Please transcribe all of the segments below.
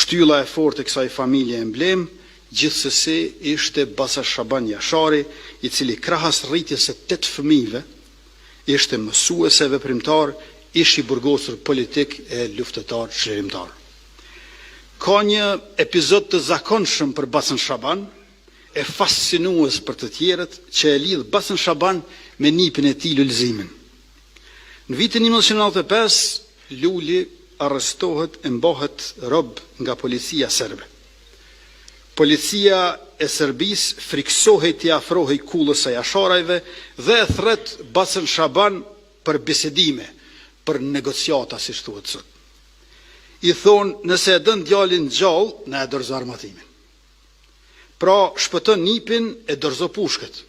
Shtylla e fortë e kësaj familje emblemë, gjithsesi ishte Baca Shaban Jashari, i cili krahas rritjes së tetë fëmijëve, ishte mësues e veprimtar, ish i burgosur politik e luftëtar çlirimtar. Ka një epizod të zakonshëm për Bacën Shaban, e fascinues për të tjerët, që e lidh Bacën Shaban me nipin e tij Lulzimin. Në vitin 1995, Luli arrestohet e mbahet rob nga policia serbe. Policia e Serbisë frikësohej t'i afrohej kullës së Jasharajve dhe e thërret Bacën Shaban për bisedime, për negociata, siç thuhet sot. I thonë, nëse e don djalin gjallë, na e dorëzo armatimin. Pra, shpëto nipin e dorëzo pushkët.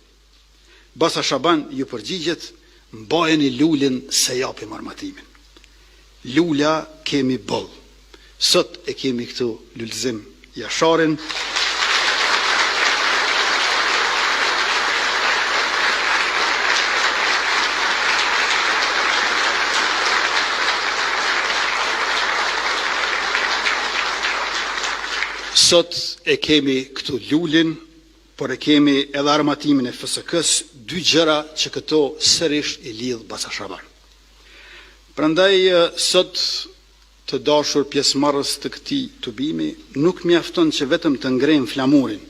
Baca Shaban ju përgjigjet, mbajeni Lulin se japim armatimin. Lula kemi boll. Sot e kemi këtu Lulzim Jasharin. Sot e kemi këtu Lulin, por e kemi edhe armatimin e FSK-së, dy gjëra që këto sërish i lidh Baca Shaban. Prandaj sot të dashur pjesëmarrës të këtij tubimi, nuk mjafton që vetëm të ngrejmë flamurin,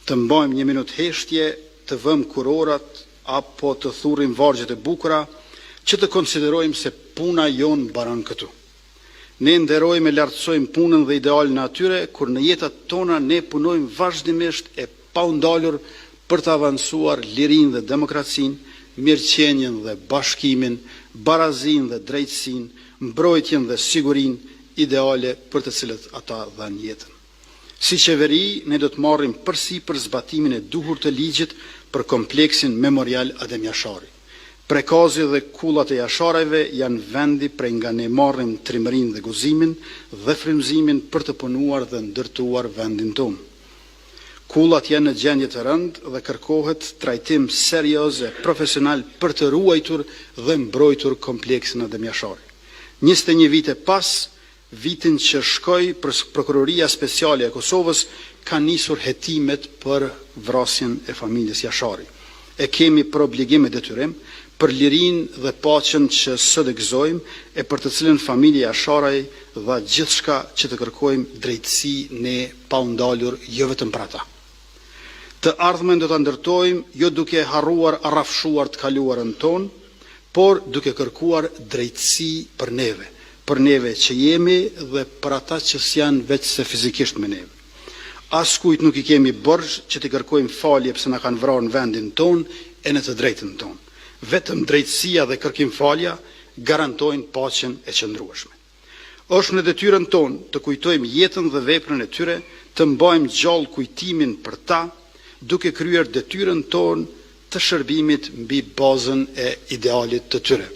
të mbajmë një minutë heshtje, të vëmë kurorat apo të thurim vargjet e bukura, që të konsiderojmë se puna jonë mbaron këtu. Ne nderojmë e lartësojmë punën dhe idealin e atyre, kur në jetat tona ne punojmë vazhdimisht e pa u ndalur për të avancuar lirinë dhe demokracinë, mirëqenien dhe bashkimin, barazinë dhe drejtësinë, mbrojtjen dhe sigurinë, ideale për të cilët ata dhanë jetën. Si qeveri, ne do të marrim përsipër zbatimin e duhur të ligjit për kompleksin memorial Adem Jashari. Prekazi dhe kullat e Jasharajve janë vendi prej nga ne marrim trimërinë dhe guximin dhe frymëzimin për të punuar dhe ndërtuar vendin tonë. Kullat janë në gjendje të rëndë dhe kërkohet trajtim serioz e profesional për të ruajtur dhe mbrojtur kompleksin Adem Jashari. 21 vite pas, vitin që shkoi, Prokuroria Speciale e Kosovës ka nisur hetimet për vrasjen e familjes Jashari. E kemi për obligim e detyrim, për lirinë dhe paqen që sot e gëzojmë e për të cilën familja Jasharaj dha gjithçka që të kërkojmë drejtësi ne pa u ndalur jo vetëm për ata. Të ardhmen do ta ndërtojmë jo duke harruar a rrafshuar të kaluarën tonë, por duke kërkuar drejtësi për neve, për neve që jemi dhe për ata që s'janë veçse fizikisht me neve. Askujt nuk i kemi borxh që t'i kërkojmë falje pse na kanë vrarë në vendin tonë e në të drejtën tonë. Vetëm drejtësia dhe kërkim-falja garantojnë paqen e qëndrueshme. Është në detyrën tonë të kujtojmë jetën dhe veprën e tyre, të mbajmë gjallë kujtimin për ta, duke kryer detyrën tonë të shërbimit mbi bazën e idealit të tyre.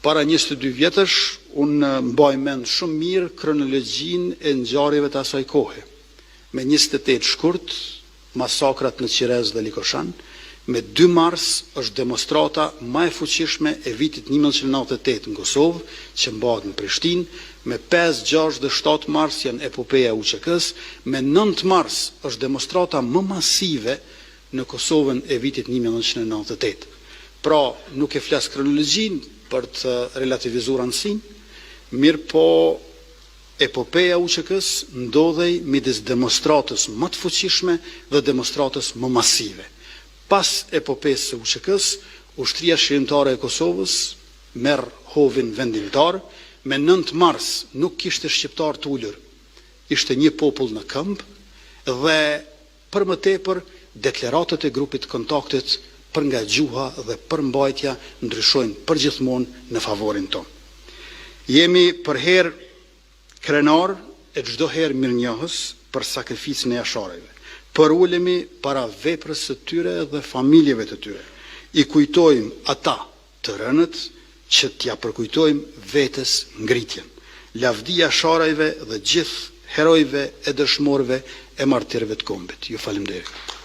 Para 22 vjetësh, unë mbaj mend shumë mirë kronologjinë e ngjarjeve të asaj kohe. Me 28 shkurt, masakrat në Qirez dhe Likoshan, me 2 mars është demonstrata më e fuqishme e vitit 1998 në Kosovë, që mbahet në Prishtinë, me 5, 6 dhe 7 mars janë epopeja e UÇK-s, me 9 mars është demonstrata më masive në Kosovën e vitit 1998. Pra, nuk e flas kronologjinë për të relativizuar rëndësinë, mirë po epopeja e UÇK-s ndodhej midis demonstratës më të fuqishme dhe demonstratës më masive. Pas epopesë së UÇK-s, Ushtria Çlirimtare e Kosovës merr hovin vendimtar, me 9 mars nuk kishte shqiptar të ulur, ishte një popull në këmbë dhe për më tepër deklaratat e grupit të kontaktit për nga gjuha dhe përmbajtja ndryshojnë përgjithmonë në favorin tonë. Jemi përherë krenar e çdo herë mirënjohës për sakrificën e Jasharajve. Përulemi para veprës së tyre dhe familjeve të tyre. I kujtojmë ata të rënët që t'ia përkujtojmë vetes ngritjen. Lavdi Jasharajve dhe gjithë herojve e dëshmorëve e martirëve të kombit. Ju faleminderit.